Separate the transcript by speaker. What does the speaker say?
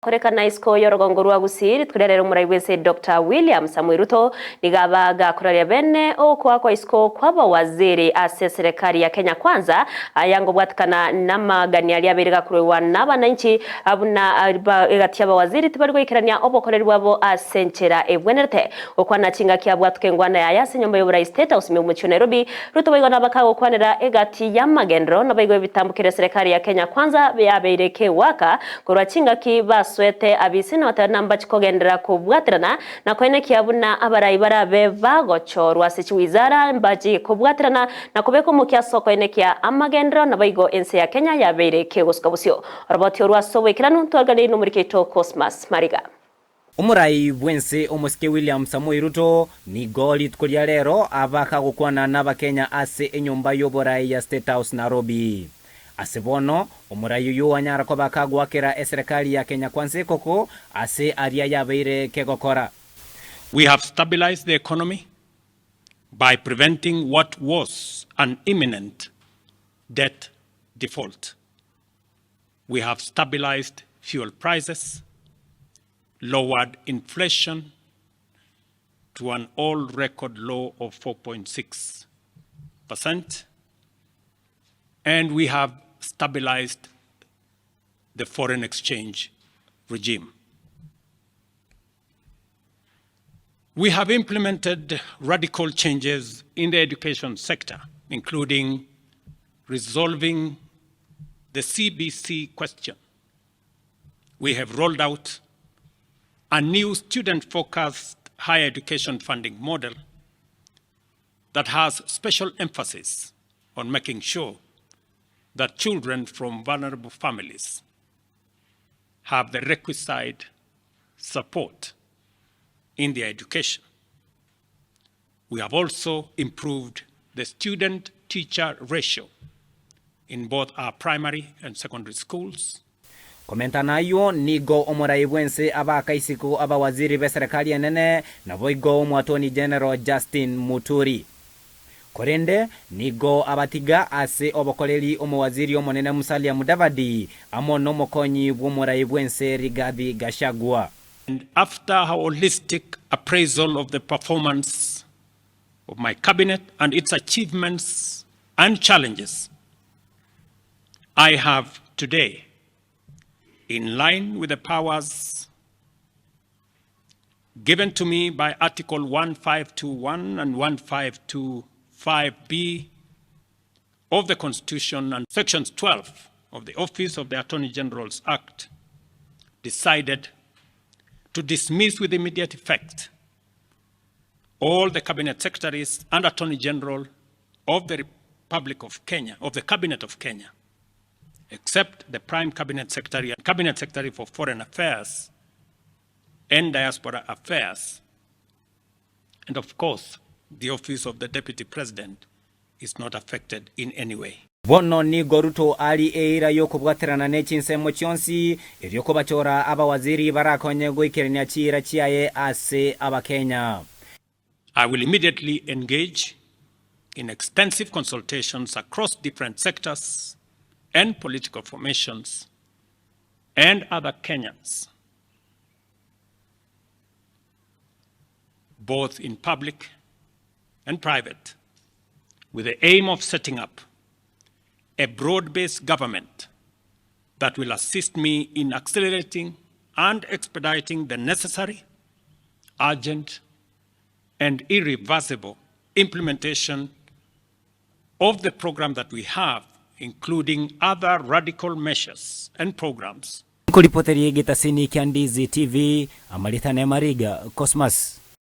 Speaker 1: Korekana isiko y'orogongo rwa Gusii rituko riria rero omorai bw'ense Doctor William Samoei Ruto nigo aba gakoraria bene ogokoa isiko kw'abawaziri ase eserekari ya Kenya Kwanza aya ngobwatekana namagani aria abeire gakoruegwa nabananchi buna egati y'abawaziri tibari goikerania obokoreri bwabo ase enchera ebwenerete. Gokwana chingaki abwatuka engwana yaye ase enyomba y'oborai State House ime omochie o Nairobi, Ruto boigo nabakagokwanera egati y'amagenderero naboigo ebitambukire eserekari ya Kenya Kwanza yabeire kegoaka Korwa chingaki basoete abisi na bateba nambache kogenderera kobwaterana na koenekia buna abarai barabe bagochorwa ase chiwizara mbache kobwaterana na kobeka omokia ase okoenekia amagenderero naboigo ense ya Kenya yabeire kegosuka bosio. Oroboti orwo ase oboikeranu ntwariganeirie nomoriki oito Cosmas Mariga.
Speaker 2: Omorai bw'ense omosike William Samoei Ruto nigo rituko ria rero aba kagokwana n'Abakenya ase enyomba y'oborai ya State House Nairobi. Ase bono, omorai oyio anyara koba kagoakera eserekari ya Kenya Kwanza ekoko ase aria yabeire kegokora.
Speaker 3: We have stabilized the economy by preventing what was an imminent debt default. We have stabilized fuel prices, lowered inflation to an all record low of 4.6 percent, and we have stabilized the foreign exchange regime. We have implemented radical changes in the education sector, including resolving the CBC question. We have rolled out a new student-focused higher education funding model that has special emphasis on making sure that children from vulnerable families have the requisite support in their education. We have also improved the student-teacher ratio in both our primary and secondary schools.
Speaker 2: Komenta nayio, nigo omorai bw'ense abaaka isiko abawaziri b'eserekari enene, naboigo Omoatoni General Justin Muturi. Korende nigo abatiga ase obokoreri omowaziri omonene Musalia Mudavadi amo nomokonyi bw'omorai bw'ense Rigathi Gachagua.
Speaker 3: And after a holistic appraisal of the performance of my cabinet and its achievements and challenges, I have today, in line with the powers given to me by Article 1521 and 1525B of the Constitution and Sections 12 of the Office of the Attorney General's Act, decided to dismiss with immediate effect all the cabinet secretaries and attorney general of the Republic of Kenya, of the Cabinet of Kenya, except the Prime Cabinet Secretary and Cabinet Secretary for Foreign Affairs and Diaspora Affairs, and of course, the Office of the Deputy President is not affected in any way.
Speaker 2: Bono nigo Ruto ari eira y'okobwaterana ne chinsemo chionsi, erio kobachora abawaziri barakonye goikerania chiira chiaye ase Abakenya.
Speaker 3: I will immediately engage in extensive consultations across different sectors and political formations and other Kenyans, both in public and private, with the aim of setting up a broad-based government that will assist me in accelerating and expediting the necessary, urgent, and irreversible implementation of the program that we have, including other radical measures and programs.
Speaker 2: Nkoripoteria egetasini kia Ndizi TV, Amaritha Nemariga, Cosmas.